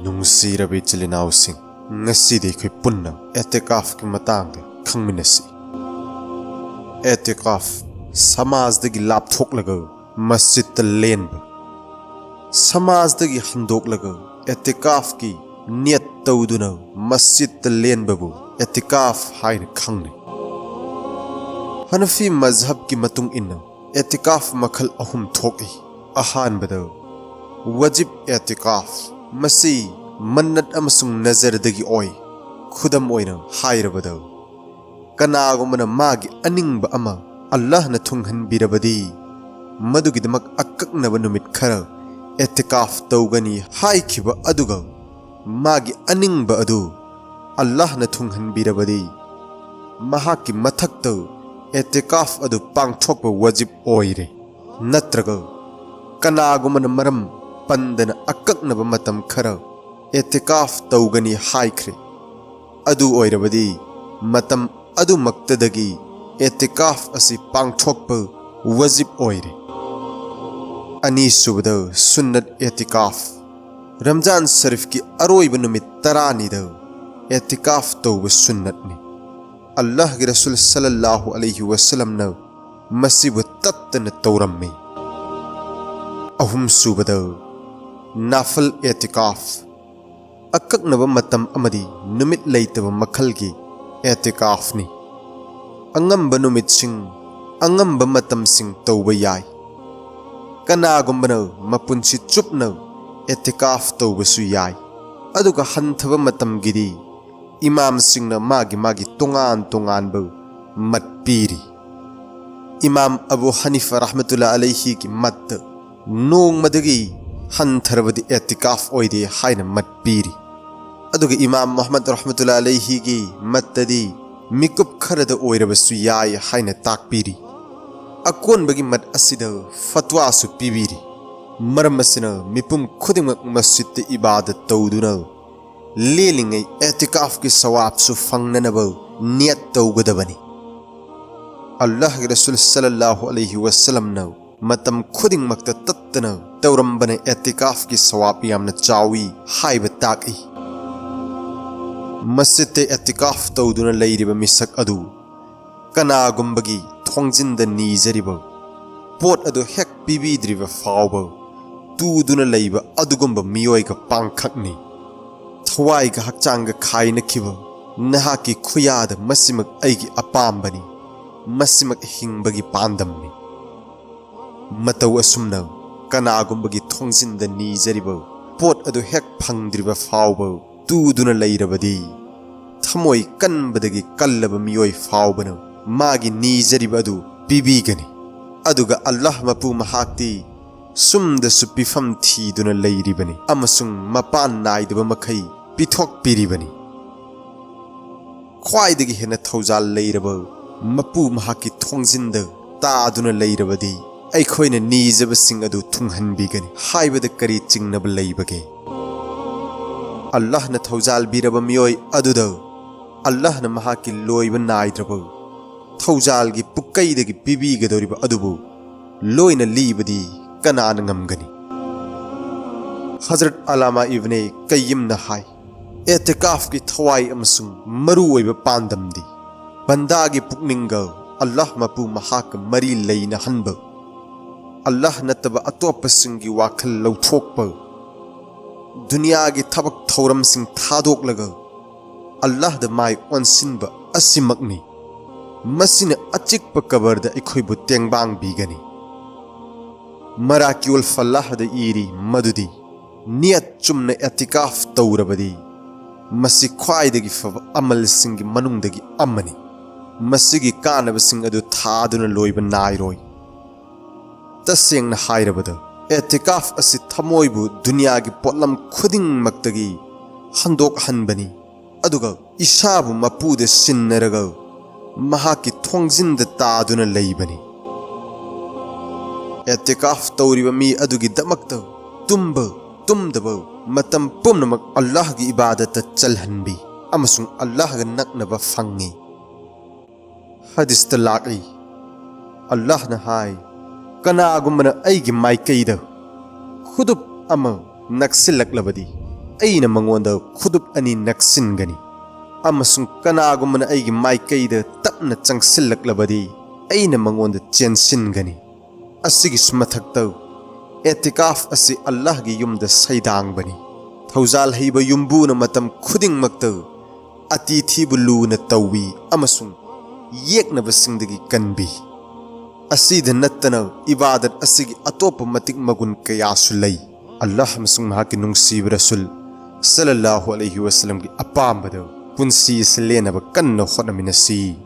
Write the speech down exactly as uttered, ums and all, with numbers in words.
ꯅꯨꯡꯁꯤꯔꯕꯤ ꯏꯆꯤꯜ ꯏꯅꯥꯎꯁꯤꯡ, ꯉꯁꯤꯗꯤ ꯑꯩꯈꯣꯏ ꯄꯨꯟꯅ ꯑꯦꯇꯤꯀꯥꯐꯀꯤ ꯃꯇꯥꯡꯗ ꯈꯪꯃꯤꯟꯅꯁꯤ꯫ ꯑꯦꯇꯤꯀꯥꯐ, ꯁꯃꯥꯖꯗꯒꯤ ꯂꯥꯞꯊꯣꯛꯂꯒ ꯃꯁꯖꯤꯠꯇ ꯂꯦꯟꯕ꯫ ꯁꯃꯥꯖꯗꯒꯤ ꯍꯟꯗꯣꯛꯂꯒ ꯑꯦꯇꯤꯀꯥꯐꯀꯤ ꯅꯤꯌꯠ ꯇꯧꯗꯨꯅ ꯃꯁꯖꯤꯠꯇ ꯂꯦꯟꯕꯕꯨ ꯑꯦꯇꯤꯀꯥꯐ ꯍꯥꯏꯅ ꯈꯪꯅꯩ꯫ ꯍꯅꯐꯤ ꯃꯖꯍꯕꯀꯤ ꯃꯇꯨꯡ ꯏꯟꯅ ꯑꯦꯇꯤꯀꯥꯐ ꯃꯈꯜ ꯑꯍꯨꯝ ꯊꯣꯛꯏ꯫ ꯑꯍꯥꯟꯕꯗ, ꯋꯥꯖꯤꯕ ꯑꯦꯇꯤꯀꯥꯐ꯫ ꯃꯁꯤ ꯃꯟꯅꯠ ꯑꯃꯁꯨꯡ ꯅꯖꯔꯗꯒꯤ ꯑꯣꯏ꯫ ꯈꯨꯗꯝ ꯑꯣꯏꯅ ꯍꯥꯏꯔꯕꯗ, ꯀꯅꯥꯒꯨꯝꯕꯅ ꯃꯥꯒꯤ ꯑꯅꯤꯡꯕ ꯑꯃ ꯑꯜꯂꯥꯍꯅ ꯊꯨꯡꯍꯟꯕꯤꯔꯕꯗꯤ, ꯃꯗꯨꯒꯤꯗꯃꯛ ꯑꯀꯛꯅꯕ ꯅꯨꯃꯤꯠ ꯈꯔ ꯑꯦꯇꯤꯀꯥꯐ ꯇꯧꯒꯅꯤ ꯍꯥꯏꯈꯤꯕ ꯑꯗꯨꯒ ꯃꯥꯒꯤ ꯑꯅꯤꯡꯕ ꯑꯗꯨ ꯑꯜꯂꯥꯍꯅ ꯊꯨꯡꯍꯟꯕꯤꯔꯕꯗꯤ, ꯃꯍꯥꯛꯀꯤ ꯃꯊꯛꯇ ꯑꯦꯇꯤꯀꯥꯐ ꯑꯗꯨ ꯄꯥꯡꯊꯣꯛꯄ ꯋꯥꯖꯤꯕ ꯑꯣꯏꯔꯦ꯫ ꯅꯠꯇ꯭ꯔꯒ ꯀꯅꯥꯒꯨꯝꯕꯅ ꯃꯔꯝ ꯄꯟꯗꯅ ꯑꯀꯛꯅꯕ ꯃꯇꯝ ꯈꯔ ꯑꯦꯇꯤꯀꯥꯐ ꯇꯧꯒꯅꯤ ꯍꯥꯏꯈ꯭ꯔꯦ, ꯑꯗꯨ ꯑꯣꯏꯔꯕꯗꯤ ꯃꯇꯝ ꯑꯗꯨꯃꯛꯇꯗꯒꯤ ꯑꯦꯇꯤꯀꯥꯐ ꯑꯁꯤ ꯄꯥꯡꯊꯣꯛꯄ ꯋꯥꯖꯤꯕ ꯑꯣꯏꯔꯦ꯫ ꯑꯅꯤꯁꯨꯕꯗ, ꯁꯨꯟꯅꯠ ꯑꯦꯇꯤꯀꯥꯐ꯫ ꯔꯝꯖꯥꯟ ꯁꯔꯤꯐꯀꯤ ꯑꯔꯣꯏꯕ ꯅꯨꯃꯤꯠ ꯇꯔꯥꯅꯤꯗ ꯑꯦꯇꯤꯀꯥꯐ ꯇꯧꯕ ꯁꯨꯟꯅꯠꯅꯤ꯫ ꯑꯜꯂꯥꯍꯒꯤ ꯔꯁꯨꯜ ꯁꯜꯂꯜꯂꯥꯍꯨ ꯑꯂꯩꯍꯤ ꯋꯁꯜꯂꯝꯅ ꯃꯁꯤꯕꯨ ꯇꯠꯇꯅ ꯇꯧꯔꯝꯃꯤ꯫ ꯑꯍꯨꯝꯁꯨꯕꯗ, ꯅꯥꯐꯜ ꯑꯦꯇꯤꯀꯥꯐ꯫ ꯑꯀꯛꯅꯕ ꯃꯇꯝ ꯑꯃꯗꯤ ꯅꯨꯃꯤꯠ ꯂꯩꯇꯕ ꯃꯈꯜꯒꯤ ꯑꯦꯇꯤꯀꯥꯐꯅꯤ꯫ ꯑꯉꯝꯕ ꯅꯨꯃꯤꯠꯁꯤꯡ, ꯑꯉꯝꯕ ꯃꯇꯝꯁꯤꯡ ꯇꯧꯕ ꯌꯥꯏ꯫ ꯀꯅꯥꯒꯨꯝꯕꯅ ꯃꯄꯨꯟꯁꯤ ꯆꯨꯞꯅ ꯑꯦꯇꯤꯀꯥꯐ ꯇꯧꯕꯁꯨ ꯌꯥꯏ꯫ ꯑꯗꯨꯒ ꯍꯟꯊꯕ ꯃꯇꯝꯒꯤꯗꯤ ꯏꯃꯥꯝꯁꯤꯡꯅ ꯃꯥꯒꯤ ꯃꯥꯒꯤ ꯇꯣꯉꯥꯟ ꯇꯣꯉꯥꯟꯕ ꯃꯠ ꯄꯤꯔꯤ꯫ ꯏꯃꯥꯝ ꯑꯕꯨ ꯍꯅꯤꯐꯥ ꯔꯍꯃꯇꯨꯜꯂꯥ ꯑꯂꯩꯍꯤꯒꯤ ꯃꯠꯇ ꯅꯣꯡꯃꯗꯒꯤ ꯍꯟꯊꯔꯕꯗꯤ ꯑꯦꯇꯤꯀꯥꯐ ꯑꯣꯏꯗꯦ ꯍꯥꯏꯅ ꯃꯠ ꯄꯤꯔꯤ꯫ ꯑꯗꯨꯒ ꯏꯃꯥꯝ ꯃꯨꯍꯝꯃꯗ ꯔꯍꯃꯇꯨꯜꯂꯥ ꯑꯂꯩꯍꯤꯒꯤ ꯃꯠꯇꯗꯤ ꯃꯤꯀꯨꯞ ꯈꯔꯗ ꯑꯣꯏꯔꯕꯁꯨ ꯌꯥꯏ ꯍꯥꯏꯅ ꯇꯥꯛꯄꯤꯔꯤ꯫ ꯑꯀꯣꯟꯕꯒꯤ ꯃꯠ ꯑꯁꯤꯗ ꯐꯠꯋꯥꯁꯨ ꯄꯤꯕꯤꯔꯤ꯫ ꯃꯔꯝ ꯑꯁꯤꯅ ꯃꯤꯄꯨꯝ ꯈꯨꯗꯤꯡꯃꯛ ꯃꯁꯖꯤꯠꯇ ꯏꯕꯥꯗꯠ ꯇꯧꯗꯨꯅ ꯂꯦꯜꯂꯤꯉꯩ ꯑꯦꯇꯤꯀꯥꯐꯀꯤ ꯁꯋꯥꯕꯁꯨ ꯐꯪꯅꯅꯕ ꯅꯤꯌꯠ ꯇꯧꯒꯗꯕꯅꯤ꯫ ꯑꯜꯂꯥꯍꯒꯤ ꯔꯁꯨꯜ ꯁꯜꯂꯜꯂꯥꯍꯨ ꯑꯂꯩꯍꯤ ꯋꯁꯜꯂꯝꯅ ꯃꯇꯝ ꯈꯨꯗꯤꯡꯃꯛꯇ ꯇꯠꯇꯅ ꯇꯧꯔꯝꯕꯅ ꯑꯦꯇꯤꯀꯥꯐꯀꯤ ꯁꯋꯥꯕ ꯌꯥꯝꯅ ꯆꯥꯎꯏ ꯍꯥꯏꯕ ꯇꯥꯛꯏ꯫ ꯃꯁꯖꯤꯗꯇ ꯑꯦꯇꯤꯀꯥꯐ ꯇꯧꯗꯨꯅ ꯂꯩꯔꯤꯕ ꯃꯤꯁꯛ ꯑꯗꯨ ꯀꯅꯥꯒꯨꯝꯕꯒꯤ ꯊꯣꯡꯖꯤꯟꯗ ꯅꯤꯖꯔꯤꯕ ꯄꯣꯠ ꯑꯗꯨ ꯍꯦꯛ ꯄꯤꯕꯤꯗ꯭ꯔꯤꯕ ꯐꯥꯎꯕ ꯇꯨꯗꯨꯅ ꯂꯩꯕ ꯑꯗꯨꯒꯨꯝꯕ ꯃꯤꯑꯣꯏꯒ ꯄꯥꯡꯈꯛꯅꯤ꯫ ꯊꯋꯥꯏꯒ ꯍꯛꯆꯥꯡꯒ ꯈꯥꯏꯅꯈꯤꯕ ꯅꯍꯥꯛꯀꯤ ꯈꯨꯌꯥꯗ ꯃꯁꯤꯃꯛ ꯑꯩꯒꯤ ꯑꯄꯥꯝꯕꯅꯤ, ꯃꯁꯤꯃꯛ ꯍꯤꯡꯕꯒꯤ ꯄꯥꯟꯗꯝꯅꯤ꯫ ꯃꯇꯧ ꯑꯁꯨꯝꯅ ꯀꯅꯥꯒꯨꯝꯕꯒꯤ ꯊꯣꯡꯖꯤꯟꯗ ꯅꯤꯖꯔꯤꯕ ꯄꯣꯠ ꯑꯗꯨ ꯍꯦꯛ ꯐꯪꯗ꯭ꯔꯤꯕ ꯐꯥꯎꯕ ꯇꯨꯗꯨꯅ ꯂꯩꯔꯕꯗꯤ, ꯊꯃꯣꯏ ꯀꯟꯕꯗꯒꯤ ꯀꯜꯂꯕ ꯃꯤꯑꯣꯏ ꯐꯥꯎꯕꯅ ꯃꯥꯒꯤ ꯅꯤꯖꯔꯤꯕ ꯑꯗꯨ ꯄꯤꯕꯤꯒꯅꯤ꯫ ꯑꯗꯨꯒ ꯑꯜꯂꯥꯍ ꯃꯄꯨ ꯃꯍꯥꯛꯇꯤ ꯁꯨꯝꯗꯁꯨ ꯄꯤꯐꯝ ꯊꯤꯗꯨꯅ ꯂꯩꯔꯤꯕꯅꯤ ꯑꯃꯁꯨꯡ ꯃꯄꯥꯟ ꯅꯥꯏꯗꯕ ꯃꯈꯩ ꯄꯤꯊꯣꯛꯄꯤꯔꯤꯕꯅꯤ꯫ ꯈ꯭ꯋꯥꯏꯗꯒꯤ ꯍꯦꯟꯅ ꯊꯧꯖꯥꯜ ꯂꯩꯔꯕ ꯃꯄꯨ ꯃꯍꯥꯛꯀꯤ ꯊꯣꯡꯖꯤꯟꯗ ꯇꯥꯗꯨꯅ ꯂꯩꯔꯕꯗꯤ, ꯑꯩꯈꯣꯏꯅ ꯅꯤꯖꯕꯁꯤꯡ ꯑꯗꯨ ꯊꯨꯡꯍꯟꯕꯤꯒꯅꯤ ꯍꯥꯏꯕꯗ ꯀꯔꯤ ꯆꯤꯡꯅꯕ ꯂꯩꯕꯒꯦ? ꯑꯜꯂꯥꯍꯅ ꯊꯧꯖꯥꯜꯕꯤꯔꯕ ꯃꯤꯑꯣꯏ ꯑꯗꯨꯗ ꯑꯜꯂꯥꯍꯅ ꯃꯍꯥꯛꯀꯤ ꯂꯣꯏꯕ ꯅꯥꯏꯗ꯭ꯔꯕ ꯊꯧꯖꯥꯜꯒꯤ ꯄꯨꯀꯩꯗꯒꯤ ꯄꯤꯕꯤꯒꯗꯧꯔꯤꯕ ꯑꯗꯨꯕꯨ ꯂꯣꯏꯅ ꯂꯤꯕꯗꯤ ꯀꯅꯥꯅ ꯉꯝꯒꯅꯤ? ꯍꯖꯔꯠ ꯑꯂꯥꯃꯥ ꯏꯕꯅꯦ ꯀꯌꯤꯝꯅ ꯍꯥꯏ, ꯑꯦꯇꯤꯀꯥꯐꯀꯤ ꯊꯋꯥꯏ ꯑꯃꯁꯨꯡ ꯃꯔꯨꯑꯣꯏꯕ ꯄꯥꯟꯗꯝꯗꯤ ꯕꯟꯗꯥꯒꯤ ꯄꯨꯛꯅꯤꯡꯒ ꯑꯜꯂꯥꯍ ꯃꯄꯨ ꯃꯍꯥꯛꯀ ꯃꯔꯤ ꯂꯩꯅꯍꯟꯕ, ꯑꯜꯂꯥꯍ ꯅꯠꯇꯕ ꯑꯇꯣꯞꯄꯁꯤꯡꯒꯤ ꯋꯥꯈꯜ ꯂꯧꯊꯣꯛꯄ, ꯗꯨꯅꯤꯌꯥꯒꯤ ꯊꯕꯛ ꯊꯧꯔꯝꯁꯤꯡ ꯊꯥꯗꯣꯛꯂꯒ ꯑꯜꯂꯥꯍꯗ ꯃꯥꯏ ꯑꯣꯟꯁꯤꯟꯕ ꯑꯁꯤꯃꯛꯅꯤ꯫ ꯃꯁꯤꯅ ꯑꯆꯤꯛꯄ ꯀꯕꯔꯗ ꯑꯩꯈꯣꯏꯕꯨ ꯇꯦꯡꯕꯥꯡꯕꯤꯒꯅꯤ꯫ ꯃꯔꯥꯀꯤꯎꯜ ꯐꯂꯥꯍꯗ ꯏꯔꯤ ꯃꯗꯨꯗꯤ ꯅꯤꯌꯠ ꯆꯨꯝꯅ ꯑꯦꯇꯤꯀꯥꯐ ꯇꯧꯔꯕꯗꯤ ꯃꯁꯤ ꯈ꯭ꯋꯥꯏꯗꯒꯤ ꯐꯕ ꯑꯃꯜꯁꯤꯡꯒꯤ ꯃꯅꯨꯡꯗꯒꯤ ꯑꯃꯅꯤ꯫ ꯃꯁꯤꯒꯤ ꯀꯥꯟꯅꯕꯁꯤꯡ ꯑꯗꯨ ꯊꯥꯗꯨꯅ ꯂꯣꯏꯕ ꯅꯥꯏꯔꯣꯏ꯫ ꯇꯁꯦꯡꯅ ꯍꯥꯏꯔꯕꯗ, ꯑꯦꯇꯤꯀꯥꯐ ꯑꯁꯤ ꯊꯃꯣꯏꯕꯨ ꯗꯨꯅꯤꯌꯥꯒꯤ ꯄꯣꯠꯂꯝ ꯈꯨꯗꯤꯡꯃꯛꯇꯒꯤ ꯍꯟꯗꯣꯛꯍꯟꯕꯅꯤ, ꯑꯗꯨꯒ ꯏꯁꯥꯕꯨ ꯃꯄꯨꯗ ꯁꯤꯟꯅꯔꯒ ꯃꯍꯥꯛꯀꯤ ꯊꯣꯡꯖꯤꯟꯗ ꯇꯥꯗꯨꯅ ꯂꯩꯕꯅꯤ꯫ ꯑꯦꯇꯤꯀꯥꯐ ꯇꯧꯔꯤꯕ ꯃꯤ ꯑꯗꯨꯒꯤꯗꯃꯛꯇ ꯇꯨꯝꯕ, ꯇꯨꯝꯗꯕ, ꯃꯇꯝ ꯄꯨꯝꯅꯃꯛ ꯑꯜꯂꯥꯍꯒꯤ ꯏꯕꯥꯗꯠꯇ ꯆꯜꯍꯟꯕꯤ ꯑꯃꯁꯨꯡ ꯑꯜꯂꯥꯍꯒ ꯅꯛꯅꯕ ꯐꯪꯉꯤ꯫ ꯍꯗꯤꯁꯇ ꯂꯥꯛꯏ, ꯑꯜꯂꯥꯍꯅ ꯍꯥꯏ, "ꯀꯅꯥꯒꯨꯝꯕꯅ ꯑꯩꯒꯤ ꯃꯥꯏꯀꯩꯗ ꯈꯨꯗꯨꯞ ꯑꯃ ꯅꯛꯁꯤꯜꯂꯛꯂꯕꯗꯤ ꯑꯩꯅ ꯃꯉꯣꯟꯗ ꯈꯨꯗꯨꯞ ꯑꯅꯤ ꯅꯛꯁꯤꯟꯒꯅꯤ, ꯑꯃꯁꯨꯡ ꯀꯅꯥꯒꯨꯝꯕꯅ ꯑꯩꯒꯤ ꯃꯥꯏꯀꯩꯗ ꯇꯞꯅ ꯆꯪꯁꯤꯜꯂꯛꯂꯕꯗꯤ ꯑꯩꯅ ꯃꯉꯣꯟꯗ ꯆꯦꯟꯁꯤꯟꯒꯅꯤ꯫ ꯑꯁꯤꯒꯤꯁꯨ ꯃꯊꯛꯇ, ꯑꯦꯇꯤꯀꯥꯐ ꯑꯁꯤ ꯑꯜꯂꯥꯍꯒꯤ ꯌꯨꯝꯗ ꯁꯩꯗꯥꯡꯕꯅꯤ꯫ ꯊꯧꯖꯥꯜ ꯍꯩꯕ ꯌꯨꯝꯕꯨꯅ ꯃꯇꯝ ꯈꯨꯗꯤꯡꯃꯛꯇ ꯑꯇꯤꯊꯤꯕꯨ ꯂꯨꯅ ꯇꯧꯏ ꯑꯃꯁꯨꯡ ꯌꯦꯛꯅꯕꯁꯤꯡꯗꯒꯤ ꯀꯟꯕꯤ꯫ ꯑꯁꯤꯗ ꯅꯠꯇꯅ ꯏꯕꯥꯗꯠ ꯑꯁꯤꯒꯤ ꯑꯇꯣꯞꯄ ꯃꯇꯤꯛ ꯃꯒꯨꯟ ꯀꯌꯥꯁꯨ ꯂꯩ꯫ ꯑꯜꯂꯥꯍ ꯑꯃꯁꯨꯡ ꯃꯍꯥꯛꯀꯤ ꯅꯨꯡꯁꯤꯕ ꯔꯁꯨꯜ ꯁꯜꯂꯜꯂꯥꯍꯨ ꯑꯂꯩꯍꯤ ꯋꯁꯜꯂꯝꯒꯤ ꯑꯄꯥꯝꯕꯗ ꯄꯨꯟꯁꯤ ꯑꯁꯤ ꯂꯦꯟꯅꯕ ꯀꯟꯅ ꯍꯣꯠꯅꯃꯤꯟꯅꯁꯤ꯫